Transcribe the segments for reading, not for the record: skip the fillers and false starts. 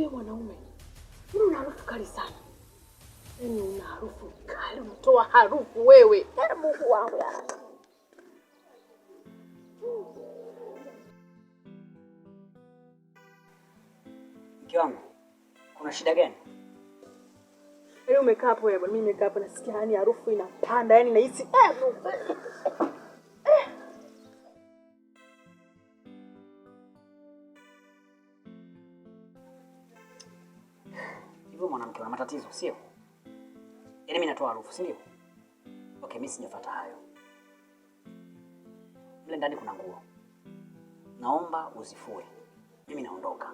Hivi mwanaume, mbona una harufu kali sana? Yaani una harufu kali, unatoa harufu wewe. Mungu wangu ya. Mke wangu, kuna shida gani? Yaani umekaa hapo wewe, mimi nimekaa hapa nasikia yani harufu inapanda, yani nahisi Mungu. Hivyo mwanamke una matatizo, sio? Yaani mimi natoa harufu, si ndio? Okay, mimi sijafuata hayo. Mle ndani kuna nguo. Naomba uzifue. Mimi naondoka.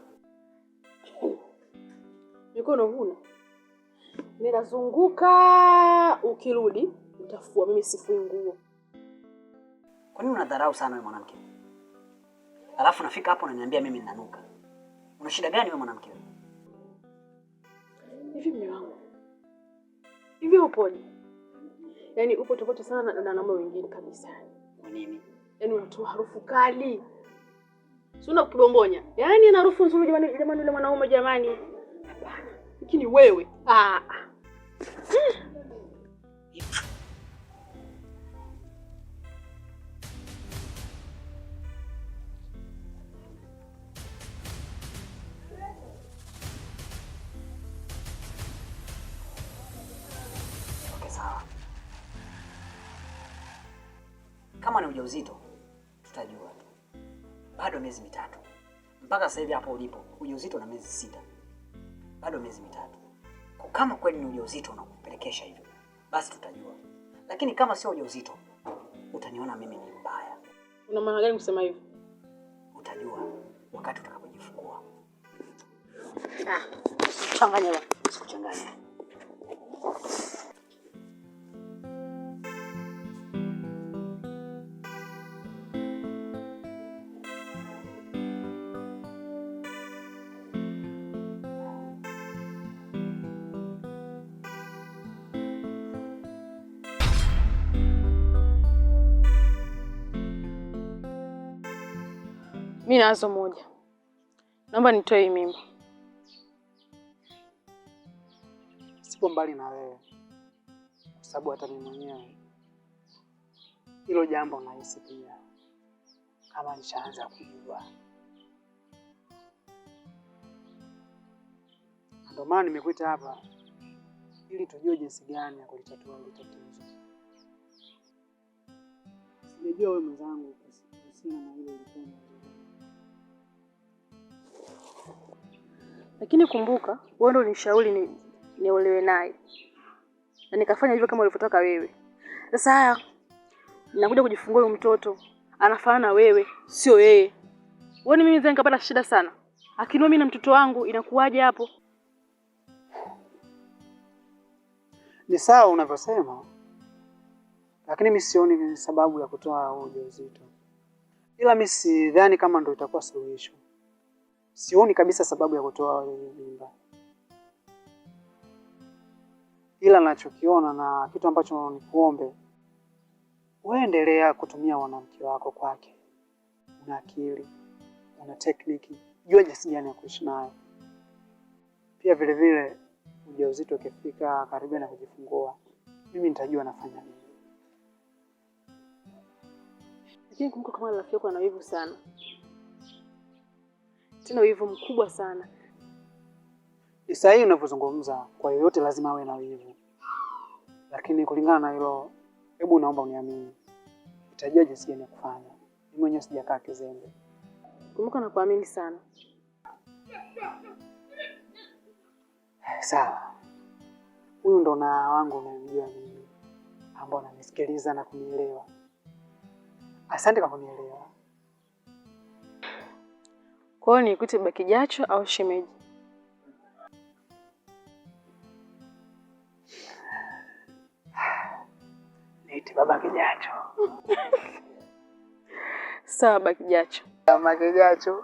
Mikono huna. Ninazunguka, ukirudi utafua. Mimi sifui nguo. Kwa nini unadharau sana wewe mwanamke? Alafu nafika hapo unaniambia mimi ninanuka. Una shida gani wewe mwanamke? Hivi mume wangu, hivi upoje? Yaani upo tofauti sana na wanaume wengine kabisa. Kwa nini? Yaani unatoa harufu kali. Si una kibombonya. Yaani ana harufu nzuri jamani, jamani yule mwanaume jamani. Hapana. Lakini wewe, ah. Okay, sawa. Kama ni ujauzito tutajua tu. Bado miezi 3. Mpaka sasa hivi hapo ulipo ujauzito na miezi 6. Bado miezi 3. Kwa kama kweli ni ujauzito unakupelekesha hivyo, basi tutajua. Lakini kama sio ujauzito, utaniona mimi ni mbaya. Una maana gani kusema hivyo? Utajua wakati utakapojifungua. Changanya bwana. Sikuchanganya. Mimi na wazo moja. Naomba nitoe hii mimba. Sipo mbali na wewe, kwa sababu hata mimi mwenyewe hilo jambo nahisi pia kama nishaanza kujua, na ndio maana nimekuita hapa ili tujue jinsi gani ya kulitatua hili tatizo. Sijajua wewe mwenzangu kuhusiana na hilo ulikuwa unawaza. Lakini kumbuka, wewe ndio unishauri niolewe naye. Na nikafanya hivyo kama ulivyotaka wewe. Sasa haya, nakuja kujifungua huyu mtoto. Anafanana na wewe, sio yeye. Wewe ni mimi ndio nikapata shida sana. Akinua mimi na mtoto wangu inakuwaje hapo? Ni sawa unavyosema, lakini mimi sioni sababu ya kutoa huo ujauzito. Ila mimi sidhani kama ndio itakuwa suluhisho. Sioni kabisa sababu ya kutoa hiyo mimba. Ila nachokiona na kitu ambacho nikuombe, wewe endelea kutumia mwanamke wako kwake. Una akili, una tekniki, jua jinsi gani ya kuishi naye. Pia vile vile ujauzito ukifika karibu na kujifungua, mimi nitajua nafanya nini. Lakini kumbuka kama rafiki yako ana wivu sana. Tena wivu mkubwa sana. Ni sahihi unavyozungumza, kwa yoyote lazima awe na wivu. Lakini kulingana na hilo, hebu naomba uniamini. Nitajua jinsi gani ya kufanya. Mimi mwenyewe sijakaa kizembe. Kumbuka nakuamini sana. Sawa. Huyu ndo na wangu unamjua mimi, ambao ananisikiliza na kunielewa. Asante kwa kunielewa. Kwa hiyo nikuite baba Kijacho au shemeji? Niite baba Kijacho. Sawa baba Kijacho. Baba Kijacho.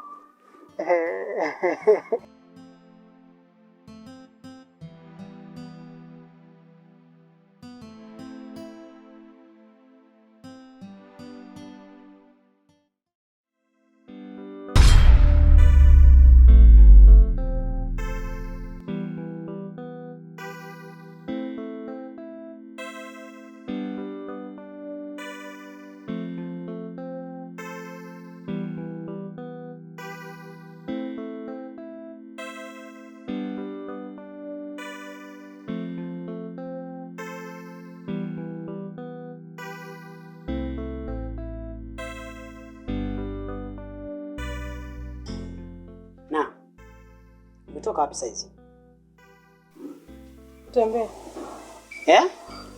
Umetoka wapi saizi? Kutembea. Eh?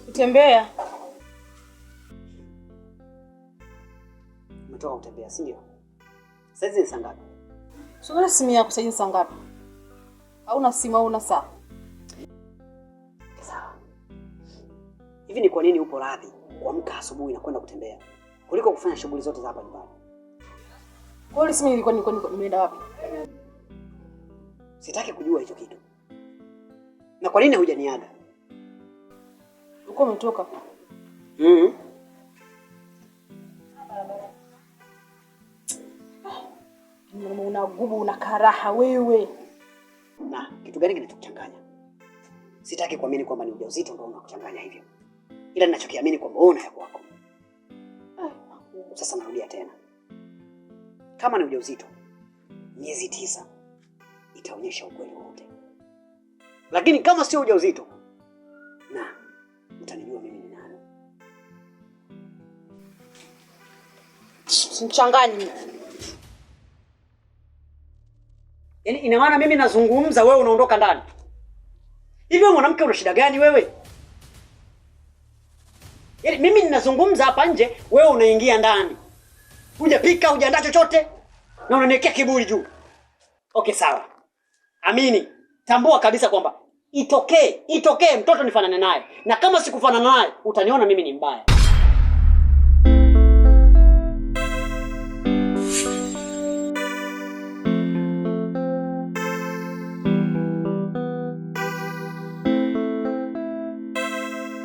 Kutembea. Umetoka kutembea, si ndio? Saizi ni saa ngapi? Sio simu yako saizi ni saa ngapi? Hauna simu au una saa? Sawa. Hivi ni kwa nini upo radhi kuamka asubuhi na kwenda kutembea kuliko kufanya shughuli zote za hapa nyumbani? Kwa hiyo simu ilikuwa nimeenda wapi? Sitaki kujua hicho kitu. Na kwa nini hujaniaga? Uko umetoka? Mhm. Una gubu, una karaha wewe. Na kitu gani kinachokuchanganya? Sitaki kuamini kwamba ni ujauzito ndio unakuchanganya hivyo, ila ninachokiamini kwamba wewe una ya kwako. Sasa narudia tena, kama ni ujauzito, miezi 9 itaonyesha ukweli wote, lakini kama sio ujauzito, na utanijua mimi ni nani. Simchanganyi. Yaani ina maana mimi nazungumza, wewe unaondoka ndani. Hivi wewe mwanamke una shida gani wewe? Yaani mimi ninazungumza hapa nje, wewe unaingia ndani. Hujapika, hujaandaa chochote na unaniwekea kiburi juu. Okay, sawa. Amini, tambua kabisa kwamba itokee mtoto nifanane naye. Na kama sikufanana naye, utaniona mimi ni mbaya.